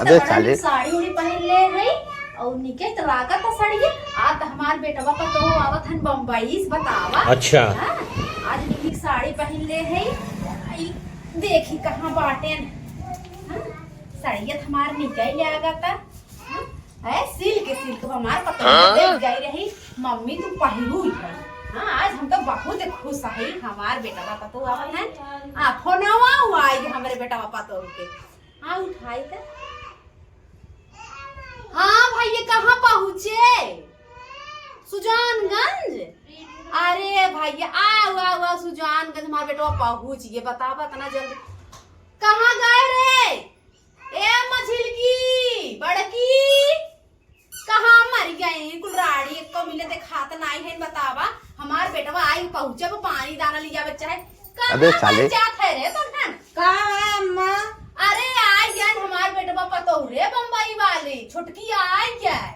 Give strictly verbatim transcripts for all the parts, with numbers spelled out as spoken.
अबे साले। साड़ी उड़ी पहिन ले है और निके त लागत है साड़िया। आ त हमार बेटवा पतोह आवत हन बम्बई से, बतावा। अच्छा। हाँ? आज निके साड़ी पहिन ले है। ई देखी कहाँ बाटेन। हाँ? साड़िया त हमार निके लागत है। हाँ? है सिल्क, सिल्क हमार पतोह हाँ? देख गई रही, मम्मी तू पहिरू है। हाँ, आज हम तो बहुत खुश है, हमार बेटवा पतोह आवत है। आ, फोनवा हुआ आई हमरे बेटवा पतोह के। हाँ, उठाई त। हाँ भैया, कहाँ पहुँचे? सुजानगंज? अरे भैया, आओ, आओ, आओ, सुजानगंज हमार बेटवा पहुँच गए। बतावा तना जल्दी। कहाँ गए रे? ए मझिलकी, बड़की, कहाँ मर गए? कुल राड़ी एको मिले देखात नाई है, बतावा। हमार बेटवा आई पहुँचे, वो पानी दाना लियावे चाहे। कहाँ अबे साले। मर जात है रे तुम ठन? का है अम्मा? अरे आई गए हमार बेटवा पतोह रे बम्बई वाली, छोटकी आई गए।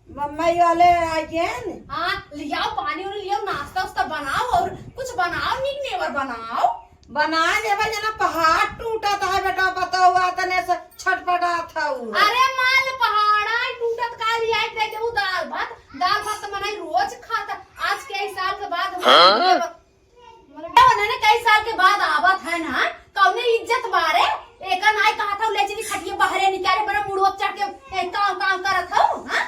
बम्बई वाले आई गए न? हाँ, लियाओ पानी उनी लियाओ, नाश्ता उस्ता बनाओ और कुछ बनाओ, नीक नेवर बनाओ। बना लेबे जना पहाड़ टूटत है बेटा, पतोह तने से छटपटात हऊ। अरे माल पहाड़ा ही टूटत का लियाई दे देबू दाल भात, दाल भात त मनई रोज खाता। आज कई साल के बाद हम हाँ? उन्होंने कई साल के बाद आवत है ना, कौने इज्जत बारे? एका नाई कहा था ले चली खटिया बाहरे निकाले, बड़ा मुड़वा चढ़ के ए, काम काम करत हऊ, हाँ?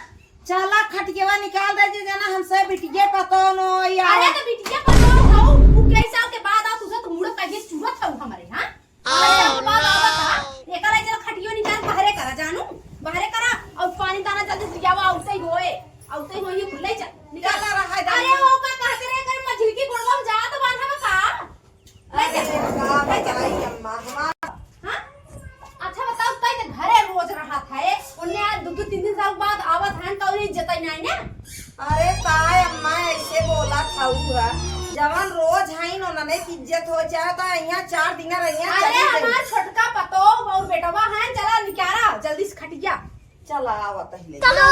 चला खटियावा निकाल दे जी, जना हमसे बिटिया पतोह न होई। अरे तो बिटिया पतोह हऊ, उ कई साल के बाद आओ, तुझे तो मुड़ो कहिए चुरत हऊ हमरे, हाँ? अरे, हम बात आवत हा, एकर आई चला खटियो निकाल, बाहरे करा जानू, बाहरे करा, और पानी दाना जल्दी से लियावा, औते ही होए, औते ही होए, ले चल, निकाल। चला रहा है अरे, दाना। वो का कहते रहे, कर मझिलकी गुड़वा में जात बांधा में का? अरे, का बताई अम्मा, हमार हाँ? अच्छा बताओ, तई त घरे रोज रहत है, उन्ने आज दू, दू, तीन, तीन साल बाद आवत है, कौनो इज्जत ही नहीं ना? अरे काय अम्मा ऐसे बोलत हऊ है? जवन रोज है न, उन्हने की इज्जत हो जाए, तो यहाँ चार दिन रहिए, अरे चली गई। हमार छोटका पतोह और बेटवा है, चला निकारा जल्दी से खटिया। चला आवत ही ले। चलो।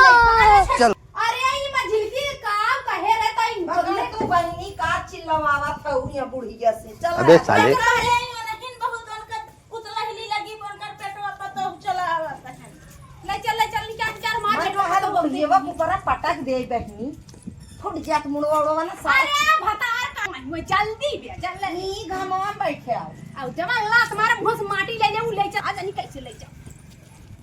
चल। अरे ई मझिलकी के का कहे रे तई मगर तू बहिनी का चिल्लावत हऊ या बुढ़िया से? चल अबे आ। साले। अरे ई ओनकिन बहुत उनकर कुतलहली लगी, उनकर पेटवा पतोह चला आवत है। ले चल, ले चल, निकाल, निकाल, मार मैं बेटवा कहत पतोह। बुढ़ियवा के ऊपर पटक दे बहिनी। फुट जात मुड़वा उड़वा ना साला। अरे भतार का मैं जल्दी बे, जल्दी। ई घमवा में बैठे आओ। आओ जमा लात मारे मुंह से माटी ले ले, उ ले चल, आ जानी कैसे ले चल।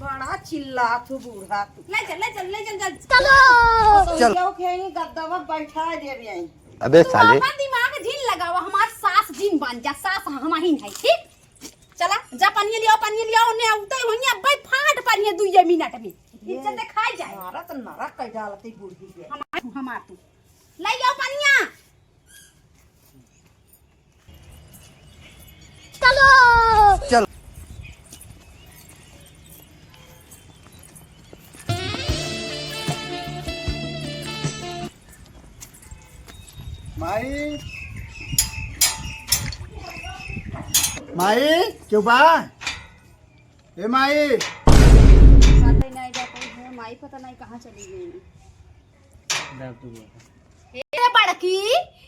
बड़ा चिल्लात हो बूढ़ा तू। ले चल, ले चल, ले चल, चल। चलो। चल। क्यों खेई गद्दावा बैठा देबे आई। अबे तू साले। अपन दिमाग जिन लगावा, हमार सास जिन बन जा, सास हम ही है, ठीक? चला, जा पनिया लियाओ, पनिया लियाओ, ने उतई होइया, अब्बे फाट पनिया दुइये मिनट में। ये इज्जत दिखाई जाए। मारा तो नरक कई डालती बूढ़ी के। हमार, हमार तू। ले आओ पनिया। चलो। चल। माई, माई, क्यों बा? ए माई। पता ही नहीं बा, कोई है, माई पता नहीं कहाँ चली गई। ए बड़की,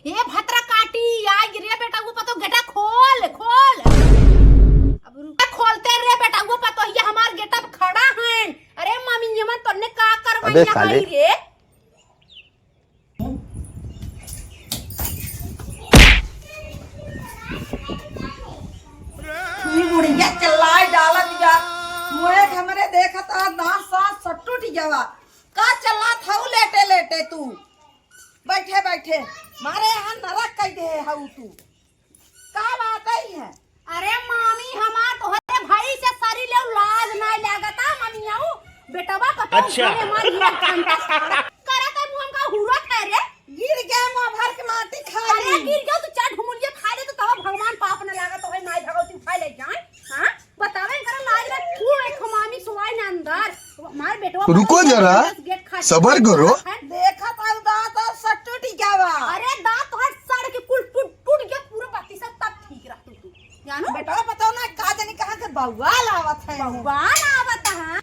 ए भतरा काटी, आ रे बेटा, वो पतो गेटा खोल, खोल। अब रुक, खोलते रे बेटा, वो पतो ये हमार गेट पे खड़ा है। अरे मामी, ये मन तोने का करवाई अबे यहाँ साले। आई रे? ई बुढ़िया चिल्लाए डालत बा। मोए हमरे देखत आ दांत सांस सब टूट गवा। का चिल्लात हऊ लेटे लेटे तू? बैठे बैठे मारे यहाँ नरक कई दे हऊ तू। का बात आई है? अरे मामी, हमार तोहरे भाई से सरी लेउ लाज नाय लागता, ममियाऊ। बेटवा पतोह अच्छा। घरे हमार हिया घंटा सारा करत है, मुँह हमका हुरत है रे। गिर गया मुँह भर के माटी खा अरे ली। गिर गया तो चार ढुमुलिया खा ले तो तब भगवान पाप न लागत होए, माई भगवती उठाए ले जाए। हाँ? बतावे करे लाज रे, तू एक मामी सोआई ना अंदर। हमार बेटवा रुको पतोह जरा, गेट खा सबर करो। देखत आउ दांत और सट्टू टिकावा। अरे दांत हर सड़ के कुल टूट, टूट गया, पूरा बत्ती सब तब ठीक रहतू तू। जानो? बेटवा पतोह ना का जानी कहाँ के बउआ लावत है। बउआ लावत है।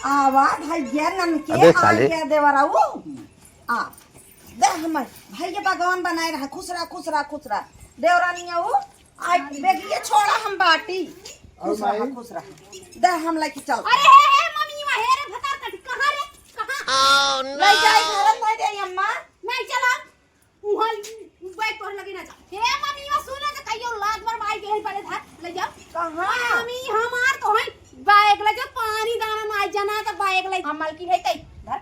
आवा भैया ननके अबे आ साले। गया देवराऊ। आ, दे हमर भैया भगवान बनाए रहा, खुश रहा, खुश रहा, खुश रहा। देवरानिया वो, आ, बेगिया छोड़ा हम बाटी। और खुश रहा, माई? खुश रहा। दे, हम लेके चल। अरे, हे, हे, मम्मी, वहाँ, हे रे, भतार कटी, कहाँ रे? कहाँ? Oh, no! ले जाए घर में, दे, अम्मा। नहीं, चला। उहाँ बैग तोहरे लगे ना जा। हे मम्मी, वो सुन ना, कहियो लात मार माई के यहीं पड़े था, ले जाओ। कहाँ? मम्मी, हमार तो है बैग ले जा, पानी दाना ना जाना तो बैग ले। हम मलकिन है तई, धर।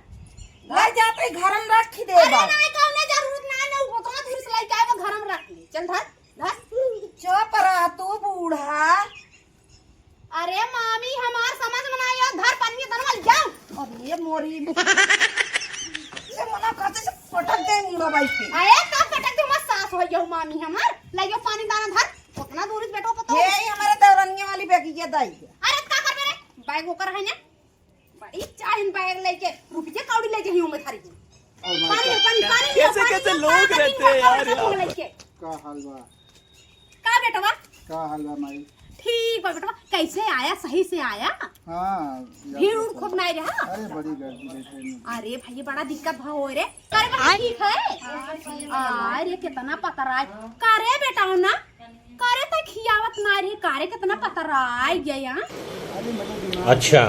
ले जाते घर में रख दे अरे बा। नहीं, कौनो जरूरत ना, ना, वो तो दूर से लेके आए, वो घर में रख ले। चल धर, धर। चुप रह तू बूढ़ा। अरे मामी, हमार समझ में ना आयो, धर पनिया तनवा ले जाओ। अरे मोरी। ये मना खाते से पटक दे मुंडा बाई पे। अरे का पटक दे, हमार सास हो जाओ मामी हमार। ले जाओ पानी दाना धर। उतना दूर से बैठो पतो। ये हमारे देवरनिया वाली बैग ये दाई। अरे का करबे रे? बैग ओकर है ना? बड़ी चाहिन बैग लेके रुपये कौड़ी ले जही उमे थारी। Oh my पानी, God। पानी, पानी, कैसे, पानी, कैसे पानी, लोग पानी, रहते हैं पानी, यार, पानी यार। लेके। का हाल बा? का बेटवा? का हाल बा माई? ठीक बा बेटवा, कैसे आया? सही से आया? हाँ, यार भीड़ उड़ खूब नहीं रहा? अरे बड़ी गर्दी रहते हैं। अरे भाई, बड़ा दिक्कत भा हो रे। करे बा ठीक है? अरे कितना पतरा है। करे बेटा हो ना? करे त खियावत ना रे, करे कितना पतरा आई गया यहाँ। अरे मतलब बीमार अच्छा।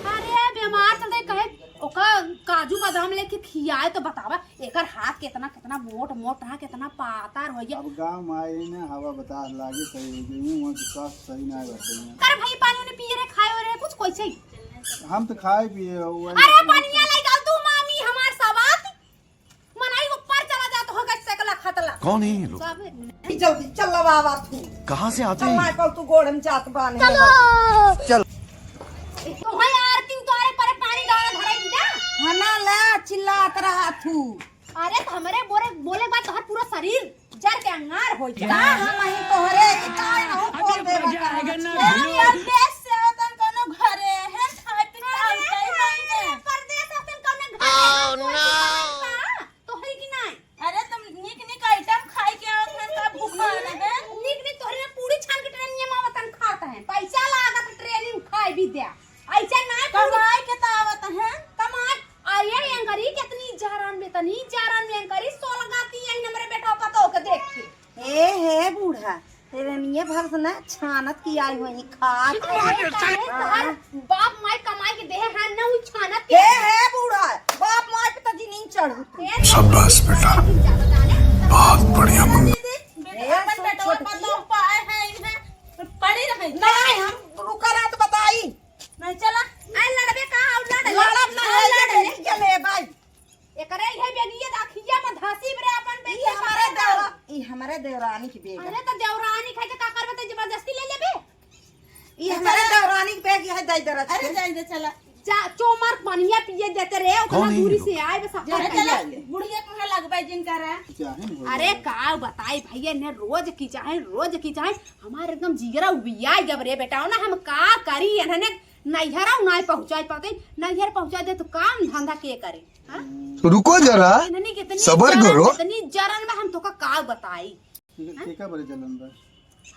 अरे बीमार चलते कहे ओका काजू बादाम लेके खियाए तो बतावा। एकर हाथ केतना, केतना मोट, मोट रहा, केतना पातर होइ गया। अब गाँव में आए ना, हवा बतास लागे, सही होइ गई, वहाँ के स्वास्थ्य सही ना रहते हैं। कर भाई, पानी उनी पिए रे, खाए रे, कुछ कोई से? हम तो खाए पिए हो, वही अरे, पनिया लेके आओ तू, मामी, हमार सवात। मनई ऊपर चला जात हो, कैसे कला खतला। कौन है ये लोग? सब जल्दी चल, लवा आवा तू। कहाँ से आते चल, हैं? माई, कल तू गोड़ में जात बाने। चलो। चल। तो है आरती उतारे परे, पानी डाला धरे की ना। हाँ ना, ला, चिल्लात रहा तू। अरे तो हमरे बोरे, बोले बाद तोहर पूरा शरीर जर के अंगार हो जा। का हम ही तोहरे की काय रहू बोल दे बता। ए, परदेस से आवतन कोनो घरे है, खाए पी के आवते ही नहीं है। परदेस से आवतन कोनो घरे है, कोई की नहीं बा? तोहरे की नहीं? अरे तुम निक निक आइटम खाए के आवत है, सब भूखा है। निक निक तोहरे पूरी छान के ट्रेन में आवतन खात है। पैसा लागत ट्रेन में खाए भी द्या। ऐसे ना कमाए के तो आवत है। कमाए, अरे एंकरी कितनी जारान में, तनी जारान में एंकरी सोलगाती यही नंबर बेटा पता होके देख के। ए हे बूढ़ा, तेरे निये भर से ना छानत की आई हुई खात। अरे काहे तोहर बाप माई कमाई के देहे हैं ना उ छानत के। ए हे बूढ़ा, बाप माई पे तो जिनिन चढ़ू तू। ए शाबाश बेटा, बहुत बढ़िया मुन्ना। दीदी, बेटा, ए, अपन सुन बेटवा छोटकी। पतोह पाए हैं, इन्हें पड़ी रहे। नहीं, हम रुका रहा तो बताई। नहीं चला। आई लड़बे का, और लड़। लड़ब ना और है, लड़। ये ले भाई। एकरे इहे बेगिया दा खिया में धसीब रे अपन ई बेगिया हमारे पकड़। देवरा-, ई हमारे देवरानी की बेग है। अरे तो देवरानी खाए के का करबे, तो जबरदस्ती ले लेबे? ई हमारे देवरानी की बेग है, दे दे रख अरे के। जाए दे, चला। जा, चोमर पनिया पिए देते रे, उतना कौन है ये दूरी लोग? से आए, बस जा, अपन चला। बुढ़िया कहाँ लगबे जिनका रहा? चाहे न हो। अरे का बताई भैया, ने रोज की चाहे, रोज की चाहे, हमारे एकदम जिगरा उबिया जब रे बेटा हो ना, हम का करी, इन्हें नैहरा ना पहुँचाए पाते, नैहर पहुँचाए दे तो काम धंधा के करे? हाँ? रुको जरा, इन्हनी के इतनी सबर जरन, करो। इतनी जरन में हम तोका का बताई। ठीक है, हाँ? ठीक है, बड़े जलन बा।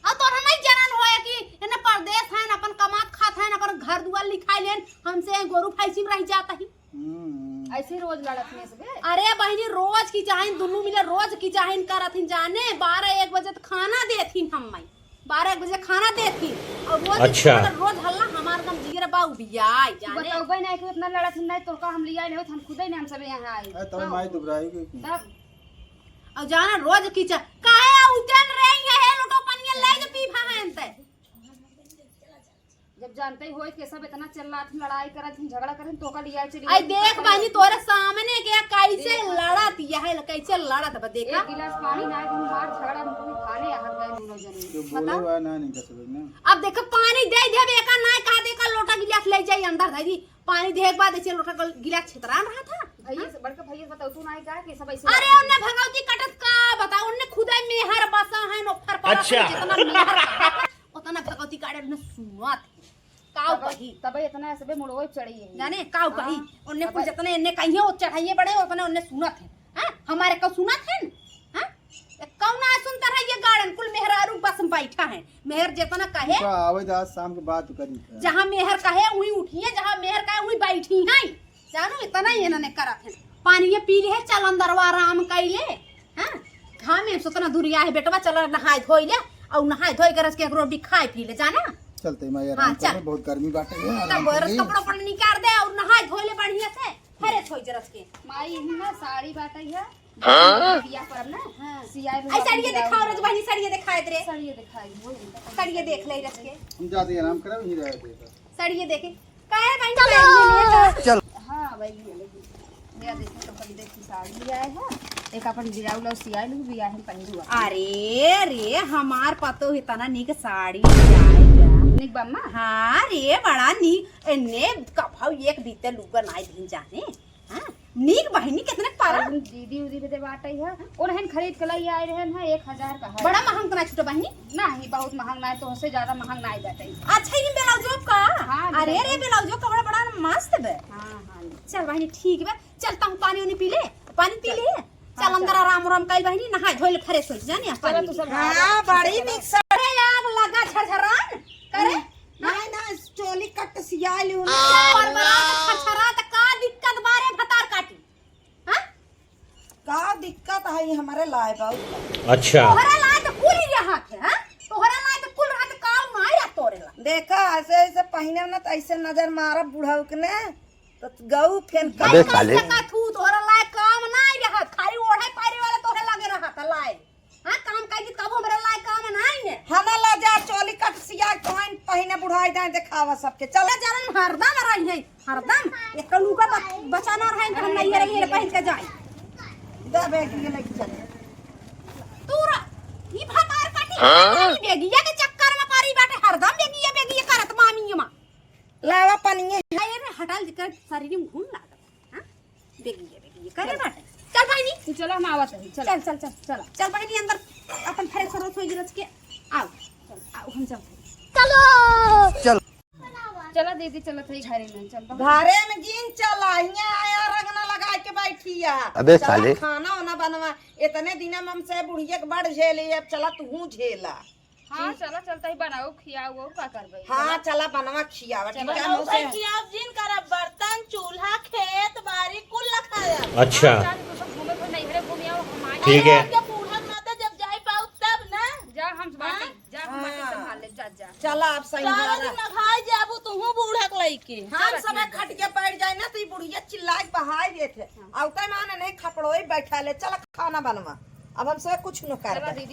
अब तोरा नहीं जरन होए कि इन्हें परदेस हैं, अपन कमात खात हैं, अपन घर दुआर लिखाई लेन, हमसे गोरू भैंसी में रह जाता ही। हम्म। ऐसे ही रोज लड़त में से बे। अरे बहिनी, रोज की चाहे, दुनू मिले रोज की चाहे करत हिन जाने, बारह एक बजे तो खाना देत हिन हम माई। बारह एक बजे खाना देत ही और रोज अच्छा। रोज हल्ला हमार एकदम जिगर बा उबियाई तू जाने। बतौबे नहीं कि इतना लड़त नहीं, तोका हम लिया ले होत, हम खुदे नहीं, हम सब यहाँ आए। अरे, तब माई दुबराई गई थी। तब और जाना रोज किचन काहे उठन रही है, लोटो पनिया ले जे पी भा है अंते। जब जानते ही होई कि सब इतना चिल्लात हैं, लड़ाई करत हैं, झगड़ा करत हैं, तो का लिया चली आई गई। देख बहनी, तोरे सामने के कैसे देख। लड़त यह है, कैसे लड़त बा, देखा? एक गिलास पानी ना, तुम मार झगड़ा में कोई खाने आ गए दोनों जने। जो बोले बताओ। हुआ ना, नहीं कर सकते ना। अब देखो, पानी दे दे, एका ना कहा, देखा, लोटा गिलास ले जाई, अंदर धरी, पानी दे के बाद ऐसे लोटा गल-, गिलास छितरान रहा था। भैया हाँ? से, बड़का भैया से बताओ, तू ना कहा कि सब ऐसे अरे, उनने भगवती कटत का बताओ, उनने खुदा मेहर बसा है, नोफर पर अच्छा। जितना मेहर कहा, उतना भगवती काटे ने सुनत है। काउ तब, कही? तब इतना सबे मुड़वे चढ़ी है। जाने काउ हाँ। कही? उनने तब कुल जितने इनने कहिए, वो चढ़ाइए बड़े, उतने उनने सुनत है। हाँ? हमारे को सुनत है न? हाँ? ए, कौन ना सुनता है ये गाड़न? कुल मेहरारू बस में बैठा है। मेहर जितना कहे। उनका आवे तो आज शाम के बात करी था। जहाँ मेहर कहे, वहीं उठिए, जहाँ मेहर कहे, वहीं बैठी हैं। जानो, इतना ही इन्होंने करत है। पानी ये पी ले, चल अंदरवा आराम कर ले। हाँ? घाम में से उतना दूर आए, बेटवा, चल नहाए धोई ले। अउर नहाए धोए के रच के एक रोटी खाए पी ले, जाना? चलते मैं हाँ, आराम चल। कर, बहुत गर्मी बाटे है, आराम तब कर रच ले। कपड़ा उपड़ा निकाल दे अउर नहाए धोए ले बढ़िया से, fresh होइ जा रच के। माई, इही ना साड़ी बाटे है, हाँ? बियाह परब ना, हाँ। सियाए आई साड़िए दिखाओ रच बहिनी, साड़िए दिखाए दे रे। साड़िए दिखाई, वो साड़िए देख ले रच के। हम जाते आराम करब, यहीं रह दे। साड़िए देखे। काहे बहिनी चलो। पहनी है तो? चल। हाँ, वही है, लेकिन मेरा देखो तो कभी देखी साड़ी ले आए हैं। एक अपन ब्लाउज उलाउज सियाए लूँ, बियाह में पहनूँ। अरे, अरे, हमार पतोह इतना नीक साड़ी सियाए बा। नीक बा, अम्मा? हाँ रे, बड़ा नीक। एने कभौ एक बीते लुगा नाई दिन जाने। हाँ, नीक बहिनी, कितने पारा। अउर दीदी उदी बदे बाटे है, उन्हें खरीद के लाई आए रहन है, एक हजार का है। बड़ा महंग तो ना छूटो बहिनी? नहीं, बहुत महंग ना है, तोहसे ज्यादा महंग ना आई बाटे। अच्छा, ये ब्लाउजो का? हाँ, अरे, अरे, ब्लाउजो। ब्लाउजो का बड़ा, बड़ा मस्त बे। हाँ, हाँ। चल बहिनी, ठीक बे, चल तहूँ पानी उनी पी ले, पानी पी चल। ले। हाँ, चल अंदर चल। आराम उराम कइल बहिनी, नहाए धोए ले fresh होइ जाने चलो पानी तू पी। सब हाँ, नहाओ। बड़ी नीक साड़ी। अरे आग लगा झरझरान करे। हम्म। नहीं ना, चोली कट सियाए लिहू ना। बरबरा के छरछरा त का दिक्कत बारे भतार काटी? हाँ? का दिक्कत है ये हमारे लाए बाबू? अच्छा। तोहरा लाए त कुल ही रहा थे, हाँ? तोहरा लाए त कुल रहा थे, काल ना आया तोरे ला। देखा, ऐसे, ऐसे पहिने ना त ऐसे नजर मारब बुढ़ऊ के ने, त गऊ फेन अबे काट साले। सका थू, तोहरा लाए काम ना आया रहा, खाली ओढ़े पारे वाला तोहरे लागे रहा था लाए। हाँ, काम काहे कि तब हमरा लायक काम नाई है। हना ला जा, चोली कट सिया तोहन पहिने बुढ़ाई जाए देखावा सबके। चल। चल, जरन हरदम रही है, हरदम। एक लुगा ब-, बचाना रहे तो हम नहीं रही है, पहिन के जाए। दे बेगी ये लेके चल। तू र-, ई भतार काटी हाँ? बेगिया के चक्कर में परी बाटे, हरदम बेगिया, बेगिया करत मामी मा। लावा पनिये। अरे रे, हटाल जेकर शरीर में घून लागल। हाँ? देखिए, देखिए, करे बाटे। चल बहिनी। तू चलो, हम आवत हई, चलो। चल, चल, चल। चलो। चल बहिनी, अंदर अपन fresh व्रेश होई रच के। आओ, चल, आओ, हम चलत हई। चलो। चल। चलो दीदी, चलत हई घरे में, चल। घरे में जिन चला, हियाँ आया रंगना लगा के बैठिया। अबे चला साले। खाना वाना बनवा, इतने दिन में हमसे बुढ़िया के बड़ झेली, अब चला तू झेला। हाँ, चला, चलता ही बनाओ, खियाओ, और का करबे? हाँ, चला। चला, बनवा खियावा, ठीक चला। है, मौसे? खियाओ, जिन करब, बर्तन, चूल्हा, खेत, बारी, कुल रखाया। अच्छा। हाँ, चल, तू सब घूमे फिर नैहरे घूम आओ, हम आए। ठीक है। अरे, के बूढ़ा माता जब जाई पाऊ तब ना। जा, हम बाटे, हाँ। जा, हम बाटे हाँ। संभाल ले, जा, जा। चला, अब सही सारा बात दिन है। नहाए जाबू, तुहू बूढ़ा के लइके। हम चला, सब ठीक है। खट के बैठ जाए ना, तो ये बुढ़िया चिल्ला के बहाई देत है। हाँ। आवते माने नहीं, खपड़ोई बैठा ले, चला, खाना बनवा। अब हमसे कुछ न चला, करबे। दीदी।